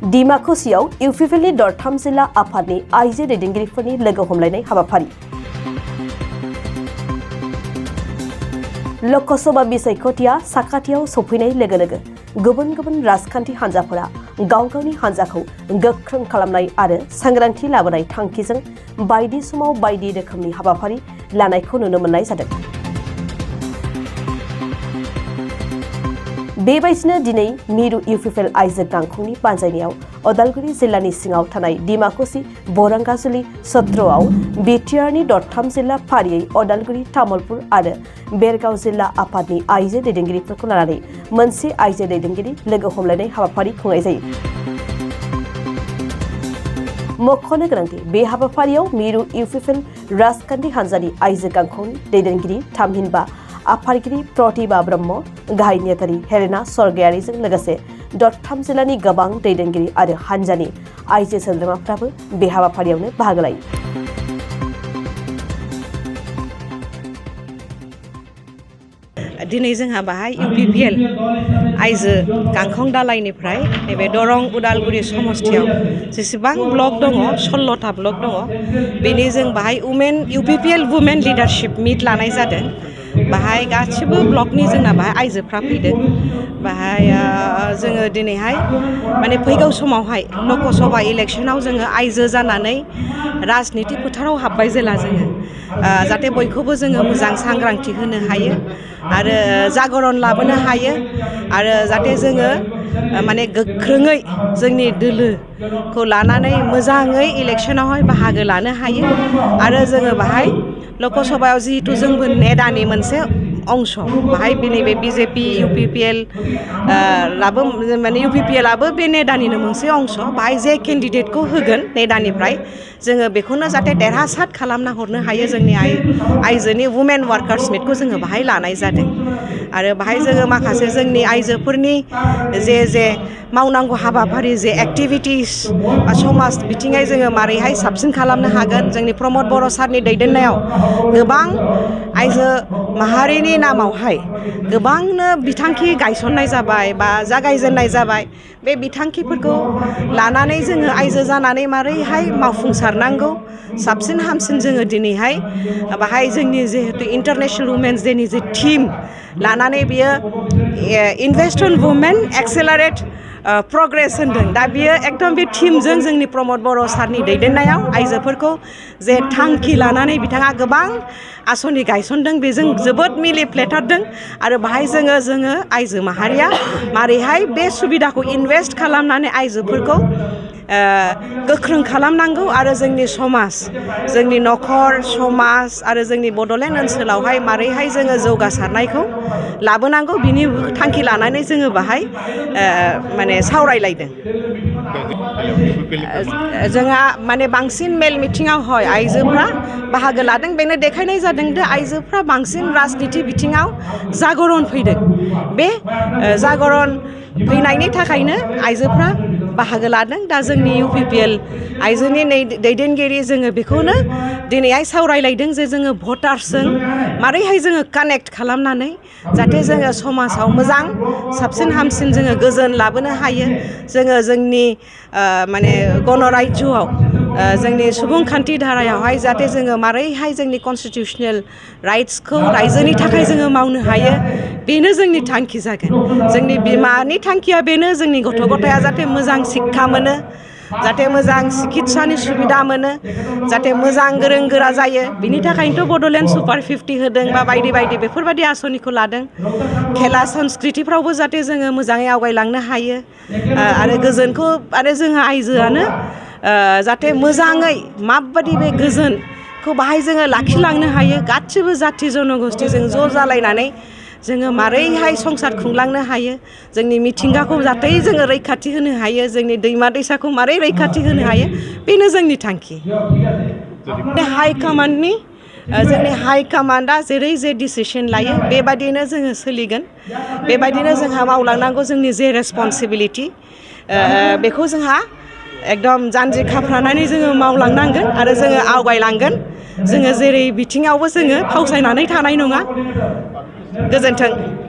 डिमाकुसियाव इउपिपिएलनि दरथाम जिल्ला आफादनि आइजो दैदेनगिरिफोरनि लोगो हमलायनाय हाबाफारि। लकसभा बिसायख'थिया साखाथियाव सफैनाय लोगो लोगो गुबुन गुबुन राजखान्थि हान्जाफोरा गाव गावनि हान्जाखौ गोख्रों खालामनाय आरो सांग्रांथि लाबोनाय थांखिजों बायदि समाव बायदि रोखोमनि हाबाफारि लानायखौ नुनो मोननाय जादों। बेबायदिनो दिनै मिरु इउपिपिएल आइजो गांखंनि बानजायनायाव उदालगुरि जिल्लानि सिङाव थानाय डिमाकुसि बरंगाजुलि सत्रआव बिटिआरनि दरथाम जिल्ला फारियै उदालगुरि तामुलपुर आरो बेरगाव जिल्ला आफादनि आइजो दैदेनगिरिफोरखौ लानानै मोनसे आइजो दैदेनगिरि लोगो हमलायनाय हाबाफारि खुंनाय जायो। मख'नो गोनांदि बे हाबाफारियाव मिरु इउपिपिएल राजखान्थि हान्जानि आइजो गांखंनि दैदेनगिरि थामहिनबा आफादगिरि प्रतिभा ब्रह्म, गाहाय नेहाथारि हेलेना सरगयारिजों लोगोसे दरथाम जिल्लानि गोबां दैदेनगिरि आरो हान्जानि आइजो सोद्रोमाफ्राबो बे हाबाफारियावनो बाहागो लायो। दिनै जोंहा बाहाय इउपिपिएल आइजो गांखं दालायनिफ्राय नैबे दरं उदालगुरि समस्थियाव जेसेबां ब्लक दङ 16टा ब्लक दङ बेनि जों बाहाय इउपिपिएल वुमेन लिडारशिप मिट लानाय जादों। बाहाय गासिबो ब्लकनि जोंना बाहाय आइजोफ्रा फैदों। बाहाय जोङो दिनैहाय माने फैगौ समावहाय लकसभा इलेक्सनाव जोङो आइजो जानानै राजनिति फोथाराव हाबबाय जेला जोङो जाहाथे बयखौबो जोङो मोजां सांग्रांथि होनो हायो आरो जागरण लाबोनो हायो आरो जाहाथे जोङो माने गोख्रोङै जोंनि दोलोखौ लानानै मोजाङै इलेक्सनावहाय बाहागो लानो हायो आरो जोङो बाहाय लकसभायाव जिहेतु जोंबो नेदानि मोनसे अंश बाहाय नैबे बिजेपि इउपिपिएल लाबो माने इउपिपिएलआबो बे नेदानिनो मोनसे अंश बाहाय जे केन्डिडेटखौ होगोन नेदानिफ्राय जोङो बेखौनो जाहाथे देरहासार खालामना हरनो हायो जोंनि आइजोनि वुमेन वार्कार्स मिटखौ जोङो बाहाय लानाय जादों आरो बाहाय जोङो माखासे जोंनि आइजोफोरनि जे मावनांगौ हाबाफारि जे एक्टिभिटिस बा समाज बिथिङै जोङो मारैहाय साबसिन खालामनो हागोन जोंनि प्रमद बर' सारनि दैदेननायाव गोबां आइजो माहारिनि नामावहाय गोबांनो बिथांखि गायसननाय जाबाय बा जागायजेननाय जाबाय। बे बिथांखिफोरखौ लानानै जोङो आइजो जानानै मारैहाय मावफुंसारनांगौ साबसिन हामसिन जोङो दिनैहाय बाहाय जोंनि जिहेतु इन्टारनेशनेल वुमेन्स डेनि जे थीम लानानै बियो इनभेस्ट अन वुमेन एक्सेलारेट प्रग्रेस होनदों। दा बियो एकदम बे थीमजों जोंनि प्रमद बर' सारनि दैदेननायाव आइजोफोरखौ जे थांखि लानानै बिथाङा गोबां आसनि गायसनदों बेजों जोबोद मिलिफ्लेथारदों आरो बाहाय जोङो आइजो माहारिया मारैहाय बे सुबिदाखौ इनभेस्ट खालामनानै आइजोफोरखौ गोख्रों खालामनांगौ आरो जोंनि समाज जोंनि न'खर समाज आरो जोंनि बड'लेण्ड ओनसोलावहाय मारैहाय जोङो जौगासारनायखौ लाबोनांगौ बिनि थांखि लानानै जोङो बाहाय माने सावरायलायदों। जोंहा माने बांसिन मेल मिटिङावहाय आइजोफ्रा बाहागो लादों बेनो देखायनाय जादों दि आइजोफ्रा बांसिन राजनिति बिथिङाव जागरण फैदों। बे जागरण फैनायनि थाखायनो आइजोफ्रा बाहागो लादों। दा जोंनि इउपिपिएल आइजोनि दैदेनगिरि जोङो बेखौनो दिनैहाय सावरायलायदों जे जोङो भटार्सजों मारैहाय जोङो कानेक्ट खालामनानै जाहाथे जोङो समाजाव मोजां साबसिन हामसिन जोङो गोजोन लाबोनो हायो जोङो जोंनि माने गणराज्योआव जोंनि सुबुंखान्थि धारायावहाय जाहाथे जोङो मारैहाय जोंनि कनस्टिटिउसनेल राइट्सखौ रायजोनि थाखाय जोङो मावनो हायो बेनो जोंनि थांखि जागोन। जोंनि बिमानि थांखिया बेनो जोंनि गथ' गथाया जाहाथे मोजां शिक्षा मोनो जाहाथे मोजां सिकित्सानि सुबिदा मोनो जाहाथे मोजां गोरों गोरा जायो बिनि थाखायनोथ' बड'लेण्ड सुपार 50 होदों बा बायदि बायदि बेफोरबायदि आसनिखौ लादों। खेला संस्कृतिफ्रावबो जाहाथे जोङो मोजाङै आवगायलांनो हायो आरो गोजोनखौ आरो जोंहा आइजोआनो जाहाथे मोजाङै माबायदि बे गोजोनखौ बाहाय जोङो लाखिलांनो हायो गासिबो जाथि जन'गोष्ठिजों ज' जालायनानै जोङो मारैहाय संसार खुंलांनो हायो जोंनि मिथिंगाखौ जाहाथे जोङो रैखाथि होनो हायो जोंनि दैमा दैसाखौ मारै रैखाथि होनो हायो बेनो जोंनि थांखि। हाइकमान्डनि जोंनि हाइकमान्डआ जेरै जे डिसिसन लायो बेबायदिनो जोङो सोलिगोन बेबायदिनो जोंहा मावलांनांगौ जोंनि जे रेसपन्सिबिलिटि बेखौ जोंहा एकदम जानजि खाफ्रानानै जोङो मावलांनांगोन आरो जोङो आवगायलांगोन जोङो जेरै बिथिङावबो जोङो फावसायनानै थानाय नङा। गोजोन्थों।